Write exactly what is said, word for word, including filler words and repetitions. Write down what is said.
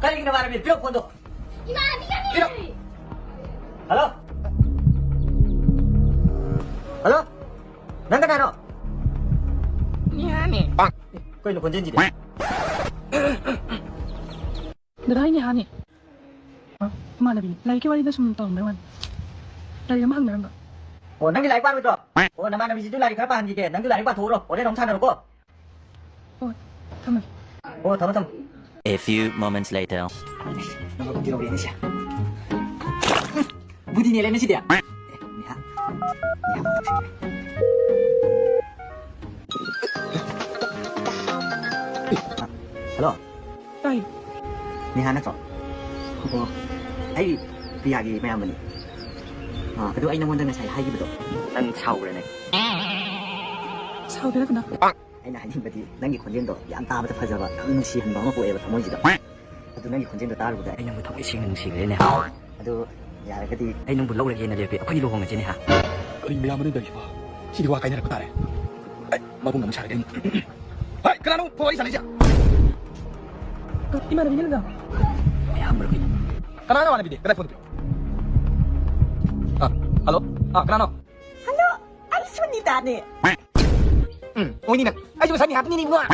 ꯀꯔꯤꯒꯤꯅꯣ ꯃꯥꯅ ꯄꯤꯔꯣ ꯐꯣꯟꯗꯣ꯫ ꯏꯃꯥꯟꯅꯕꯤꯒꯅꯦ꯫ ꯄꯤꯔꯣ꯫ ꯍꯜꯂꯣ꯫ ꯍꯜꯂꯣ꯫ ꯅꯪ ꯀꯅꯥꯅꯣ? ꯅꯤꯍꯥꯅꯦ꯫ ꯀꯩꯅꯣ ꯈꯣꯟꯖꯦꯜꯁꯤꯗꯤ? ꯗꯗꯥ, ꯑꯩ ꯅꯤꯍꯥꯅꯦ꯫ ꯏꯃꯥꯟꯅꯕꯤꯅꯦ꯫ ꯂꯥꯏꯔꯤꯛꯀꯤ ꯋꯥꯔꯤꯗ ꯁꯨꯝ ꯇꯧꯔꯝꯕꯩ ꯋꯥꯅꯤ꯫ ꯂꯥꯏꯔꯤꯛ ꯑꯃ ꯍꯪꯅꯔꯝꯕ꯫ ꯑꯣ, ꯅꯪꯒꯤ ꯂꯥꯏꯔꯤꯛ ꯄꯥꯔꯣꯏꯗ꯭ꯔꯣ? ꯑꯣ, ꯅꯃꯥꯟꯅꯕꯤꯁꯤꯗꯨ ꯂꯥꯏꯔꯤꯛ ꯈꯔ ꯄꯥꯍꯟꯈꯤꯒꯦ꯫ ꯅꯪꯁꯨ ꯂꯥꯏꯔꯤꯛ ꯄꯥꯊꯣꯛꯎꯔꯣ꯫ ꯍꯣꯔꯦꯟ ꯑꯃꯨꯛ ꯁꯥꯟꯅꯔꯣꯀꯣ꯫ ꯍꯣꯏ, ꯊꯝꯃꯒꯦ꯫ ꯑꯣ, ꯊꯝꯃꯣ, ꯊꯝꯃꯣ꯫ A few moments later. Number ꯀꯨꯟ ꯌꯧꯔꯦꯅꯦ ꯁꯦ꯫ ꯕꯨꯙꯤꯅꯦ ꯂꯩꯔꯝꯃꯤꯁꯤꯗꯤ꯫ ꯑꯦ, ꯅꯤꯍꯥ꯫ ꯅꯤꯍꯥ ꯐꯣꯟ ꯇꯧꯁꯤꯜꯂꯦ꯫ ꯍꯜꯂꯣ꯫ ꯇꯥꯏ꯫ ꯅꯤꯍꯥ ꯅꯠꯇ꯭ꯔꯣ? ꯑꯣ, ꯑꯩ ꯄ꯭ꯔꯤꯌꯥꯒꯤ ꯃꯌꯥꯝꯕꯅꯤ꯫ ꯑꯥ, ꯑꯗꯨ ꯑꯩ ꯅꯉꯣꯟꯗ ꯉꯁꯥꯏ ꯍꯥꯏꯈꯤꯕꯗꯣ꯫ ꯅꯪ ꯁꯥꯎꯈ꯭ꯔꯦꯅꯦ꯫ ꯁꯥꯎꯗꯦꯗ ꯀꯅꯥ? ꯑꯩꯅ ꯍꯥꯏꯅꯤꯡꯕꯗꯤ ꯅꯪꯒꯤ ꯈꯣꯟꯖꯦꯜꯗꯣ ꯌꯥꯝ ꯇꯥꯕꯗ ꯐꯖꯕ, ꯌꯥꯝ ꯅꯨꯡꯁꯤꯍꯟꯕ ꯑꯃ ꯄꯣꯛꯑꯦꯕ ꯊꯃꯣꯏꯁꯤꯗ꯫ ꯑꯗꯨ ꯅꯪꯒꯤ ꯈꯣꯟꯖꯦꯜꯗꯣ ꯇꯥꯔꯨꯕꯗ ꯑꯩ ꯅꯪꯕꯨ ꯊꯃꯣꯏ ꯁꯦꯡꯅ ꯅꯨꯡꯁꯤꯈ꯭ꯔꯦꯅꯦ꯫ ꯑꯗꯨ ꯌꯥꯔꯒꯗꯤ ꯑꯩ ꯅꯪꯕꯨ ꯂꯧꯔꯒꯦꯅ ꯂꯦꯞꯄꯦ꯫ ꯑꯩꯈꯣꯏꯅꯤ ꯂꯨꯍꯣꯡꯉꯁꯤꯅꯦ, ꯍꯥ? ꯀꯔꯤ ꯃꯌꯥꯝ ꯃꯅꯨꯡ ꯇꯧꯔꯤꯁꯤꯕꯣ? ꯁꯤꯗꯤ ꯋꯥ ꯀꯥꯏꯅꯔꯛꯄ ꯇꯥꯔꯦ꯫ ꯑꯩ ꯃꯕꯨꯡ ꯑꯃ ꯁꯥꯔꯒꯦ ꯑꯩ꯫ ꯍꯥꯏ, ꯀꯅꯥꯅꯣ ꯐꯣꯟ ꯋꯥꯔꯤ ꯁꯥꯟꯅꯩꯁꯦ? ꯏꯃꯥꯟꯅꯕꯤꯅꯦ ꯂꯥꯛꯑꯣ꯫ ꯃꯌꯥꯝ ꯃꯔꯨꯞꯀꯤ꯫ ꯀꯅꯥꯅꯣ ꯏꯃꯥꯟꯅꯕꯤꯗꯤ? ꯀꯗꯥꯏ ꯐꯣꯟ ꯇꯧꯕꯤꯔꯣ? ꯑꯥ, ꯍꯜꯂꯣ? ꯑꯥ, ꯀꯅꯥꯅꯣ? ꯍꯜꯂꯣ, ꯑꯩ ꯁꯨꯅꯤꯇꯥꯅꯦ꯫ ꯎꯝ, ꯑꯣꯏꯅꯤ ꯅꯪ꯫ ꯑꯩꯁꯨ ꯉꯁꯥꯏ ꯅꯤꯍꯥ ꯇꯨꯝꯃꯤꯅꯤ ꯏꯕꯨꯡꯉꯣ꯫